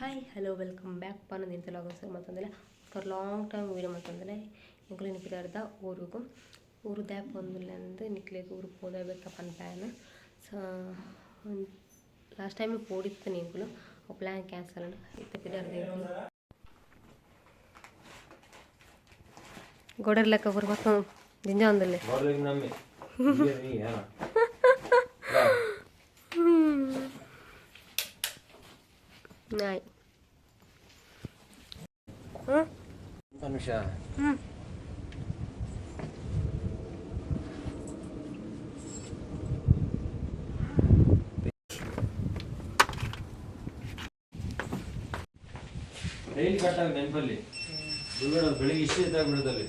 Hi hello welcome back ಪನ್ನೊಂದು sir ಮತ್ತೊಂದಿಲ್ಲ for long time video ಮತ್ತೊಂದಿಲ್ಲ ಎಂಕುಲು ನಿಪಿದಾರ್ದ ಊರುಗು ಊರು ದಾಪ ಒಂದುಲ್ಲೆಂದು ನಿಕ್ಲೆಗ್ ಊರು ಪೋದ ಬೇಕ ಪನ್ಪಾಯನ. ಸೊ ಲಾಸ್ಟ್ ಟೈಮ್ ಪೋಡಿತ್ತು ಎಂಕುಲು ಪ್ಲ್ಯಾನ್ ಕ್ಯಾನ್ಸಲ್ ಇತ್ತೆ ಪಿದಾರ್ದ ಎಂಕುಲು ಗೋಡರ್ ಲೆಕ್ಕ ಪೂರ ಮತ್ತೊಂದು ದಿಂಜ ಒಂದುಲ್ಲೆ ನಾಯಿ. ನಿಮಿಷ ಡೈಲಿ ಕಟ್ಟಾಗ ನೆನಪಲ್ಲಿ ಬೆಳಿಗ್ಗೆ ಇಷ್ಟೇ ಇದ್ದಾಗ್ಬಿಡುತ್ತಲ್ಲಿ.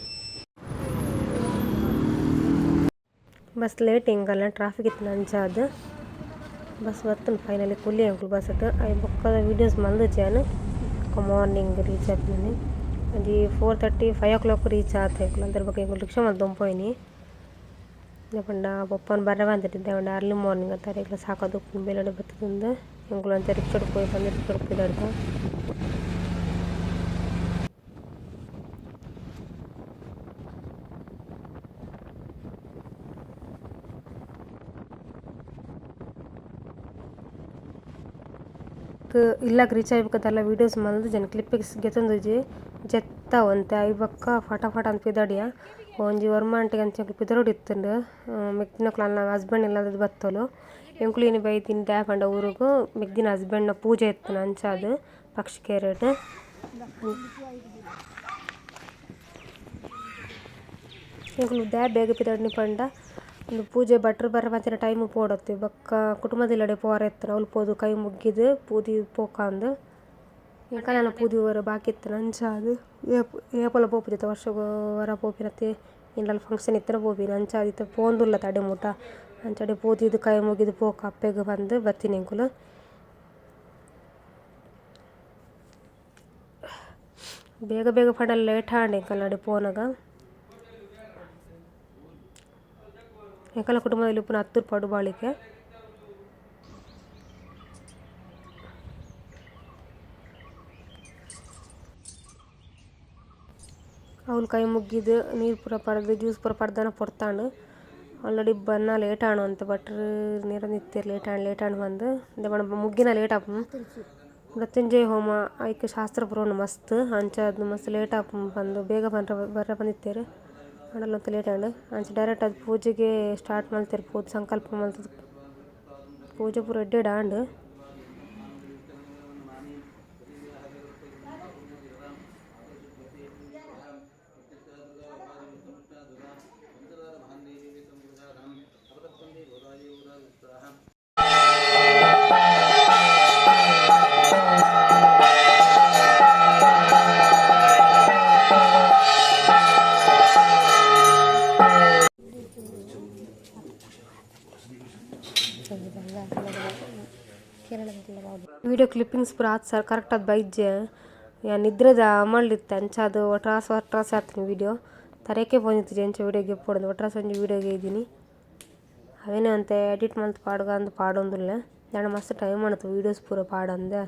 ಬಸ್ ಲೇಟ್ ಎಂಕಲ್ನ ಟ್ರಾಫಿಕ್ ಇತ್ತು ಅಂಚಾದ್ ಬಸ್ ಬತ್ತುಂಡು ಫೈನಲಿ ಕುಲ್ಲಿ ಎಂಕುಲು ಬಸ್ I ಬೊಕ್ಕದ ವೀಡಿಯೋಸ್ ಮಲ್ದುಜಿ ಮಾರ್ನಿಂಗ್ ರೀಚ್ ಆಪಿನಿ ಒಂಜಿ 4:30 5 o'clock reach ಆತ ಎಂಕುಲು. ಅಂತರ ಬೊಕ್ಕ ಎಂಕುಲು ರಿಕ್ಷಾ ಮಲ್ತೊಂದು ಪೋಯಿನಿ ಪಂಡ ಪೊಪ್ಪನ ಬರ್ರೆ ಬಂದಿಟ್ಟಿದ್ದೆ ಪಂಡ ಅರ್ಲಿ ಮಾರ್ನಿಂಗ್ ಅಂತಾರೆ ಎಂಕ್ಲ ಸಾಕಾದ್ ಉಪ್ಪುಂಡು ಬೇಲೆಡ್ ಬತ್ತುಂದು ಎಂಕುಲು ಅಂಚ ರಿಕ್ಷಾಡ್ ಪೋಯಿ ಪಂದ್ ರಿಕ್ಷಾಡ್ ಪಿದಡ್ದ. ಇಲ್ಲಗ್ ರೀಚ್ ಆಯ್ಬೊಕ ವೀಡಿಯೋಸ್ ಮಲ್ದುಜೆನ್ ಕ್ಲಿಪ್ಪಿಂಗ್ಸ್ ಗೆತೊಂದುಜಿ ಜತ್ತ ಒಂತೆ ಐಬೊಕ್ಕ ಫಟ ಫಟ ಅಂದ್ ಪಿದಡಿಯ ಒಂಜಿ ಒರ್ಂಬ ಗಂಟೆಗೆ ಅಂಚ ಪಿದರೋಡು ಇತ್ತುಂಡು. ಮೆಗ್ದಿನಕುಲು ಅಲ್ನ ಹಸ್ಬೆಂಡ್ ಇಲ್ಲದ ಬತ್ತೊಲು ಎಂಕುಲು ಇನಿ ಬೈದಿನಿ ದಾಯೆ ಪಂಡ ಊರುಗು ಮೆಗ್ದಿನ ಹಸ್ಬೆಂಡ್ನ ಪೂಜೆ ಇತ್ತುಂಡು ಅಂಚಾದ್ ಪಕ್ಷಿಕೆರೆಡ್. ಎಂಕುಲು ದಾಯೆ ಬೇಗ ಪಿದಡ್ನಿ ಪಂಡ ಉಂದು ಪೂಜೆ ಭಟ್ರು ಬರ್ರೆ ಪಂಚಿನ ಟೈಮ್ ಪೋಡತ್ತಿ ಬೊಕ್ಕ ಕುಟುಂಬದಿಲ್ಲಡೆ ಪೋರೆ ಇತ್ತುಂಡು ಅವ್ಲು ಪೋದು ಕೈ ಮುಗ್ಗಿದ್ ಪೂದಿ ಪೋಕಂದು ಎಂಕಲ್ನ ಪೂದಿ ಒರ ಬಾಕಿ ಇತ್ತುಂಡು ಅಂಚಾದ್ ಏಪಲ ಪೋಪುಜಿ ವರ್ಷಗ್ ಒರ ಪೋಪಿನತೆ ಇಲ್ಲಲ್ ಫಂಕ್ಷನ್ ಇತ್ತುಂಡ ಪೋಪಿನಿ ಅಂಚಾದ್ ಇತ್ತೆ ಪೋವೊಂದುಲ್ಲ ತಡೆ ಮುಟ ಅಂಚಡೆ ಪೋದಿದ್ ಕೈ ಮುಗಿದ್ ಪೋಕ ಅಪ್ಪೆಗ್ ಪಂದ್ ಬತ್ತಿನಿ ಎಂಕುಲು. ಬೇಗ ಬೇಗ ಪಂಡ ಲೇಟ್ ಆಂಡ್ ಎಂಕಲ್ನ ಪೋನಗ. ಎಂಕಲ್ನ ಕುಟುಂಬದಲ್ಲಿ ಉಪ್ಪುನ ಹತ್ತೂರು ಪಡುಬಾಳಿಕೆ. ಅವ್ಲು ಕೈ ಮುಗ್ಗಿದ್ ನೀರು ಪೂರ ಪರ್ದ್ ಜ್ಯೂಸ್ ಪೂರ ಪರ್ದನ ಪೊರ್ತಾಂಡ್. ಆಲ್ರೆಡಿ ಬನ್ನ ಲೇಟ್ ಆಂಡ್ ಒಂತೆ ಭಟ್ರು ನೀರೊಂದಿತ್ತೆರ್ ಲೇಟ್ ಆಂಡ್ ಲೇಟ್ ಆಂಡ್ ಪಂದ್ ದಾಯೆ ಮುಗ್ಗಿನ ಲೇಟ್ ಆಪುಂಡು. ಮೃತ್ಯುಂಜಯ ಹೋಮ ಐಕ್ ಶಾಸ್ತ್ರ ಪೂರ ಉಂಡು ಮಸ್ತ್ ಅಂಚಾದ್ ಮಸ್ತ್ ಲೇಟ್ ಆಪುಂಡು ಪಂದ್ ಬೇಗ ಬರ್ರೆ ಪಂದಿತ್ತೆರ್ ಆಂಡಲ ಒಂತೆ ಲೇಟ್ ಆಂಡ್. ಅಂಚ ಡೈರೆಕ್ಟ್ ಆದ್ ಪೂಜೆಗೆ ಸ್ಟಾರ್ಟ್ ಮಲ್ತೆರ್ ಪೂಜೆ ಸಂಕಲ್ಪ ಮಲ್ತುದು ಪೂಜೆ ಪೂರ ಎಡ್ಡೆಡ್ ಆಂಡ್. ವಿಡಿಯೋ ಕ್ಲಿಪ್ಪಿಂಗ್ಸ್ ಪೂರ ಆತ್ ಸರ್ ಕರೆಕ್ಟ್ ಆದ್ ಬೈದ್ಜೆ ಯಾನ್ ನಿದ್ರೆದ ಅಮಲ್ಡಿತ್ತೆ ಅಂಚಾದ್ ಒಟ್ರಾಸ್ ಒಟ್ರಾಸ್ ಆತಿನಿ ವಿಡಿಯೋ ತರೆಕೆ ಪೋಂದಿತ್ತಿಜಿ ಅಂಚ ವಿಡಿಯೋ ಗೆಪ್ಪೊಡು ಒಟ್ರಾಸ್ ಒಂಜಿ ವಿಡಿಯೋ ಗೈದಿನಿ ಅವೇನೆ ಒಂತೆ ಎಡಿಟ್ ಮಲ್ತ್ ಪಾಡ್ಗ ಅಂದ್ ಪಾಡೊಂದುಲ್ಲೆ ದಾಣ ಮಸ್ತ್ ಟೈಮ್ ಆಂಡ್ ವೀಡಿಯೋಸ್ ಪೂರ ಪಾಡಂದೆ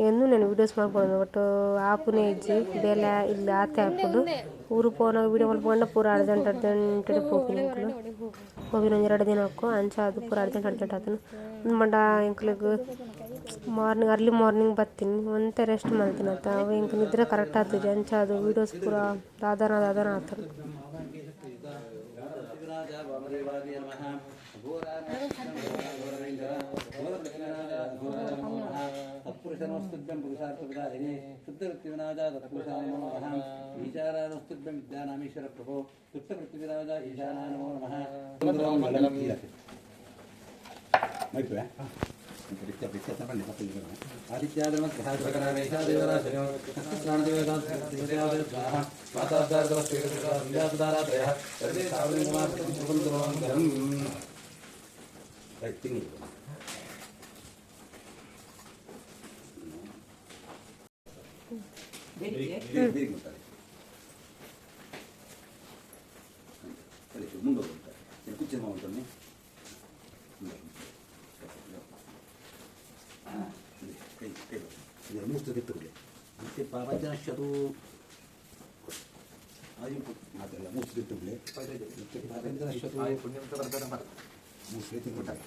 ಎಂದು ನಾನು ವೀಡಿಯೋಸ್ ಮಲ್ಪೊಡು ಒಟ್ಟು ಆಪುನೇ ಇಜ್ಜಿ ಬೇಲೆ ಇಲ್ಲ ಆತೆ ಆಪುಂಡು. ಊರು ಪೋನಗ ವೀಡಿಯೋ ಮಲ್ಪೊಂಡ ಪೂರ ಅರ್ಜೆಂಟ್ ಅರ್ಜೆಂಟ್ ಪೋಪಿನಿ ಎಂಕುಲು ಪೋಪಿನ ಒಂಜಿ ರಡ್ಡ್ ದಿನಕ್ಕು ಅಂಚಾದ್ ಪೂರ ಅರ್ಜೆಂಟ್ ಅರ್ಜೆಂಟ್ ಆತುಂಡು. ಉಂದು ಪಂಡ ಎಂಕ್ಲೆಗ್ ಮಾರ್ನಿಂಗ್ ಅರ್ಲಿ ಮಾರ್ನಿಂಗ್ ಬತ್ತಿನಿ ಒಂತೆ ರೆಸ್ಟ್ ಮಲ್ತಿನತ ಅವು ಎಂಕ್ ನಿದ್ರೆ ಕರೆಕ್ಟ್ ಆತುಜಿ ಅಂಚಾದ್ ವೀಡಿಯೋಸ್ ಪೂರ ದಾದನ ದಾದನ ಆತುಂಡು. तत्पुरुषनमस्तुभ्यं पुरुषार्थप्रदायिने शुद्धवृत्तिविनादा तत्पुरुषाय नमो नमः ईशानानमस्तुभ्यं विद्यानामीश्वर प्रभो शुद्धवृत्तिविनादा ईशानाय नमो नमः. ಕೈ ಕೈ ಮೂಸ್ತು ತಿತ್ತುಕೊಳ್ಳಿ ಮತ್ತೆ ಪಾಪಜನಶ್ಯತು ಮಾತೆಲ್ಲ ಮೂಸ್ತು ತಿತ್ತುಕೊಳ್ಳಿ ಮತ್ತೆ ಪಾಪಜನಶ್ಯತು ಮೂಸ್ತು ತಿತ್ತುಕೊಳ್ಳಿ.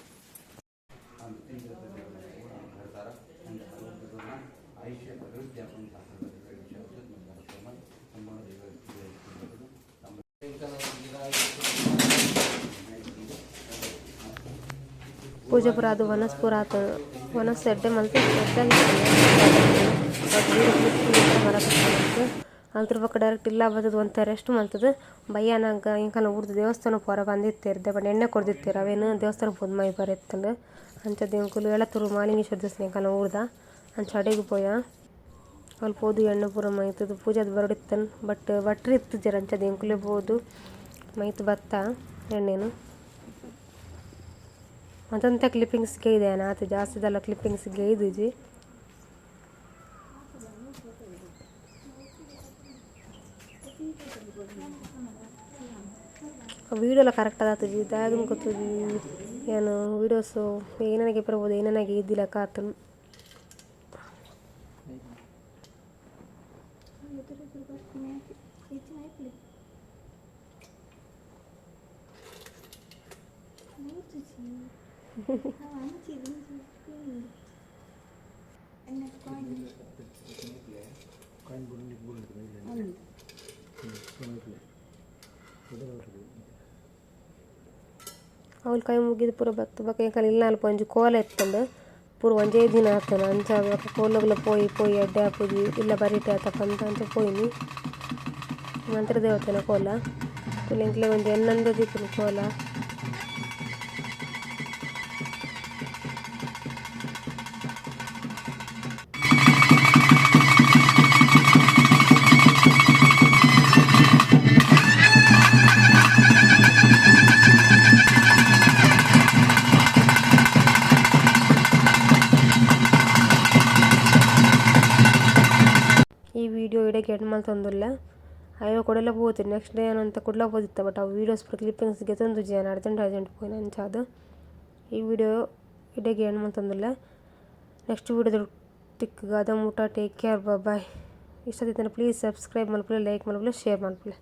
ಪೂಜೆ ಪೂರ ಅದು ವನಸ್ ಪೂರ ಆತು. ವನಸ್ ಎಡ್ಡೆ ಮಲ್ತ್ ಎಡ್ಡೆ ಅಲ್ತ್ರ ಬೊಕ ಡೈರೆಕ್ಟ್ ಇಲ್ಲ ಬತ್ತುದು ಒಂತೆ ರೆಸ್ಟ್ ಮಲ್ತುದು ಬಯ್ಯಾನಾಗ ಎಂಕಲ್ನ ಊರ್ದ ದೇವಸ್ಥಾನ ಪೂರ ಬಂದಿತ್ತೆರ್ ಪಂಡ ಎಣ್ಣೆ ಕೊರ್ದಿತ್ತೆರ್ ಅವೆನ್ ದೇವಸ್ಥಾನ ಪೋದು ಮೈಪರೆ ಇತ್ತುಂಡು. ಅಂಚ ಎಂಕುಲು ಎಳತ್ತೂರು ಮಾಲಿಂಗೇಶ್ವರ ದೇವಸ್ಥಾನ ಎಂಕಲ್ನ ಊರ್ದ ಅಂಚ ಅಡೆಗ್ ಪೋಯ. ಅಲ್ಪ ಪೋದು ಎಣ್ಣೆ ಪೂರ ಮೈತುದು ಪೂಜೆ ಆದ್ ಬರೊಡಿತ್ತುಂಡು ಬಟ್ ಭಟ್ರ್ ಇತ್ತುಜೆರ್ ಅಂಚಾದ್ ಎಂಕುಲೆ ಪೋದು ಮೈತ್ ಬತ್ತ ಎಣ್ಣೆನ್. ಒಂತೊಂತೆ ಕ್ಲಿಪ್ಪಿಂಗ್ಸ್ ಗೈದೆ ಯಾನ್ ಆತೆ ಜಾಸ್ತಿ ದಾಲ ಕ್ಲಿಪ್ಪಿಂಗ್ಸ್ ಗೈದಿಜಿ. ವೀಡಿಯೋಲ ಕರೆಕ್ಟ್ ಆತುಜಿ ದಾಯೆಗ್ ಗೊತ್ತುಜಿ ಯಾನ್ ವೀಡಿಯೋಸ್ ಏನಾಗೆ ಬರಬಹುದು ಏನಾಗೆ ಇದ್ದಿಲಕ ಆತುಂಡು. ಅವ್ಲು ಕೈ ಮುಗಿದು ಪೂರ ಬತ್ತ್ ಬೊಕ ಎಂಕಲ್ನ ಇಲ್ಲಲ್ಪ ಒಂಜಿ ಕೋಲ ಇತ್ತುಂಡು ಪೂರ ಒಂಜೇ ದಿನ ಆತುಂಡು. ಅಂಚ ಬೊಕ ಕೋಲಗ್ಲ ಪೋಯಿ ಪೋಯಿ ಎಡ್ಡೆ ಆಪುಜಿ ಇಲ್ಲ ಬರಿಟೆ ಆತ ಪಂದ್ ಅಂಚ ಪೋಯಿನಿ. ಮಂತ್ರದೇವತೆನ ಕೋಲ ತೂಲೆ ಎಂಕ್ಲೆಗ್ ಒಂಜಿ ಎನ್ನಂದೆ ತಿಕ್ಕುಂಡು ಕೋಲ. ಈ ವಿಡಿಯೋ ಇಡೆಗ್ ಎಂಡ್ ಮಲ್ತೊಂದುಲ್ಲೆ ಐವ ಕುಡಲ ಪೋತೆ ನೆಕ್ಸ್ಟ್ ಡೇ ಅಂತ ಕುಡ್ಲ ಪೋದಿತ್ತ ಬಟ್ ಅವು ವೀಡಿಯೋಸ್ ಪೂರ ಕ್ಲಿಪ್ಪಿಂಗ್ಸ್ ಗೆತೊಂದುಜಿ ಯಾನ್ ಅರ್ಜೆಂಟ್ ಅರ್ಜೆಂಟ್ ಪೋಯಿನ ಅಂಚಾದ್ ಈ ವಿಡಿಯೋ ಇಡೆಗ್ ಎಂಡ್ ಮಲ್ತೊಂದುಲ್ಲೆ. ನೆಕ್ಸ್ಟ್ ವಿಡಿಯೋದ ತಿಕ್ಕುಗ ಅದ ಮುಟ ಟೇಕ್ ಕೇರ್ ಬಾಯ್. ಇಷ್ಟ ಆದಿತ್ತುಂಡ ಪ್ಲೀಸ್ ಸಬ್ಸ್ಕ್ರೈಬ್ ಮಲ್ಪುಲೆ, ಲೈಕ್ ಮಲ್ಪುಲೆ, ಶೇರ್ ಮಲ್ಪುಲೆ.